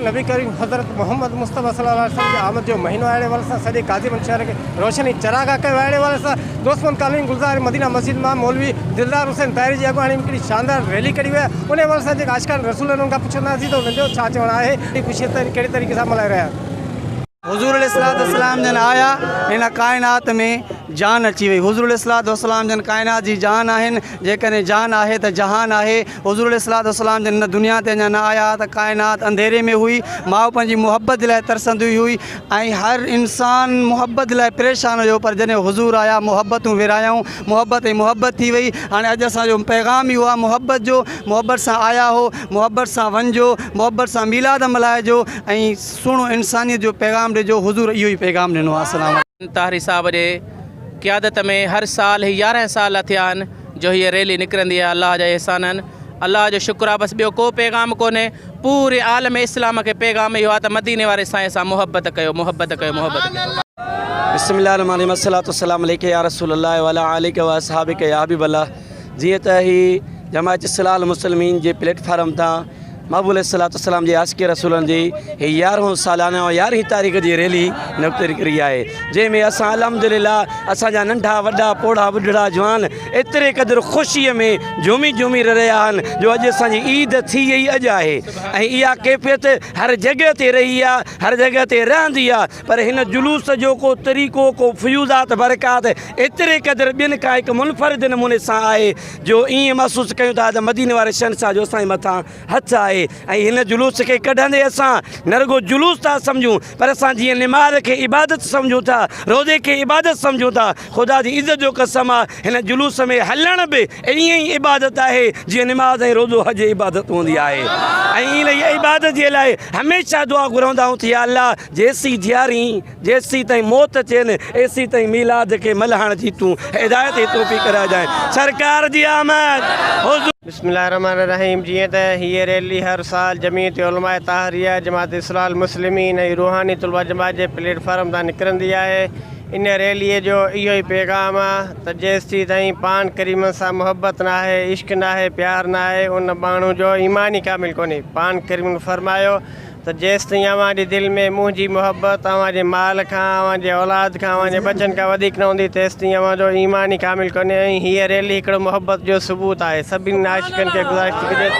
نبي ڪريم حضرت محمد مصطفيٰ صلي الله عليه وسلم جي آمد جو مهينو آهي اهڙي حوالي سان سڄي قاضي بن شهر کي روشني چراغا ڪيو آهي اهڙي حوالي سان دوست محمد ڪالوني گلزار مدينه مسجد مان مولوي دلدار حسين طاهري جي اڳواڻي ۾ هڪڙي شاندار ريلي ڪڍي وئي آهي انهي حوالي سان جيڪي عاشقان رسول آهن انهن کان پڇنداسين ته انهن جو ڇا چوڻ آهي خوشي ڪهڙي طريقي سان ملهائي رهيا آهن. حضور عليه الصلوة والسلام جن آيا هن ڪائنات ۾ جان اچي وئي حضور عليه الصلوة والسلام جن ڪائنات جي جان آهن جيڪڏهن جان آهي ته جهان آهي حضور عليه الصلوة والسلام جن هن دنيا تي اڃا نه آيا ها ته ڪائنات انڌيري ۾ هئي ماء پنهنجي محبت جي لاء ترسندي هئي ۽ هر انسان محبت جي لاء پريشان هيو پر جڏهن حضور آيا محبتون ورهايائون محبت ۽ محبت ٿي وئي هاڻي اڄ اسان جو پيغام اهو آهي محبت جو محبت سان آيا هو محبت سان وڃجو محبت سان ميلاد ملهائجو ۽ سهڻو انسانيت جو پيغام ڏجو حضور اهو ئي پيغام ڏنو آهي السلام. طاهري صاحب جي قيادت ۾ هر سال هي 11 سال ٿيا آهن جو هيء ريلي نڪرندي آهي الله جا احسان آهن الله جو شڪر آهي بس ٻيو ڪو پيغام ڪونهي پوري عالم اسلام کي پيغام اهو آهي ته مديني واري سائين سان محبت ڪيو محبت ڪيو محبت ڪيو. بسم الله الرحمن الرحيم الصلوة والسلام عليک يا رسول الله وعلي آلک واصحابک يا حبيب الله جيئن ته هي جماعت اصلاح المسلمين جي پليٽ فارم تان محبوب عليه الصلوة والسلام جي عاشق رسولن جي هي يارهون سالانه ۽ يارهين تاريخ جي ريلي نڪتي رهي آهي جنهن ۾ اسان الحمدلله اسان جا ننڍا وڏا پوڙها ٻڍڙا جوان ايتري قدر خوشي ۾ جهومي جهومي رهيا آهن جو اڄ اسان جي عيد ٿي ئي اڄ آهي ۽ اها ڪيفيت هر جڳهه تي رهي آهي هر جڳهه تي رهندي آهي پر هن جلوس جو ڪو طريقو ڪو فيوضات برڪات ايتري قدر ٻين کان هڪ منفرد نموني سان آهي جو ائين محسوس ڪيون ٿا ته مديني واري شهنشاهه جو اسان جي مٿان هٿ آهي ۽ هن جلوس کي ڪڍندي اسان نه رڳو جلوس ٿا سمجهون پر اسان جيئن نماز کي عبادت سمجهون ٿا، روزي کي عبادت سمجهون ٿا، خدا جي عزت جو قسم آ هن جلوس ۾ هلڻ به ائين ئي عبادت آهي جيئن نماز ۽ روزو حج عبادت هوندي آهي ۽ انهيء عبادت جي لاء هميشه دعا گهرندا آهيون ته يا الله جيسين جيارين جيسين تائين موت اچين ايسين تائين ميلاد کي ملهائڻ جي تون هدايت ۽ توفيق ڏجانء. سرڪار جي آمد حضور. بسم الله الرحمن الرحيم جيئن ته هيء ريلي هر سال جمعيت علماء طاهريه، جماعت اصلاح المسلمين ۽ روحاني طلبه جماعت جي پليٽ فارم تان نڪرندي آهي. ان ريليء جو اهو ئي پيغام آ ته جيستين تائين پاڻ ڪريمن سان محبت ناهي، عشق ناهي، پيار ناهي، ان ماڻهو جو ايمان ئي ڪامل ڪونهي. پاڻ ڪريمن فرمايو ته جيستائين اوهان جي دل ۾ منهنجي محبت اوهان جي مال کان، اوهان جي اولاد کان، اوهان جي ٻچن کان وڌيڪ نه هوندي، تيستائين اوهان جو ايمان ئي ڪامل ڪونهي ۽ هيء ريلي هڪڙو محبت جو ثبوت آهي. سڀني عاشقن کي گذارش ٿي ڪجي ته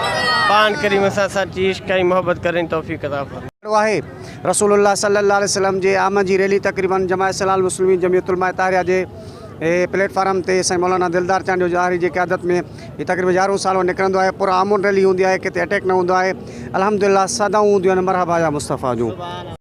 پاڻ ڪريم سان سچي عشق ۽ محبت ڪرڻ جي توفيق عطا فرمائي. آهي. رسول الله صلي الله عليه وسلم جي آمد جي ريلي تقريباً جماعت اصلاح المسلمين جمعيت علماء طاهريه جي پليٽ فارم تي سائين مولانا دلدار چانڊيو ظاهري جي قيادت ۾ هي تقريباً يارهون سال نڪرندو آهي پر امن ريلي هوندي آهي ڪٿي اٽيڪ نه هوندو آهي الحمدلله صدائون هونديون آهن مرحبا يا مصطفيٰ جون.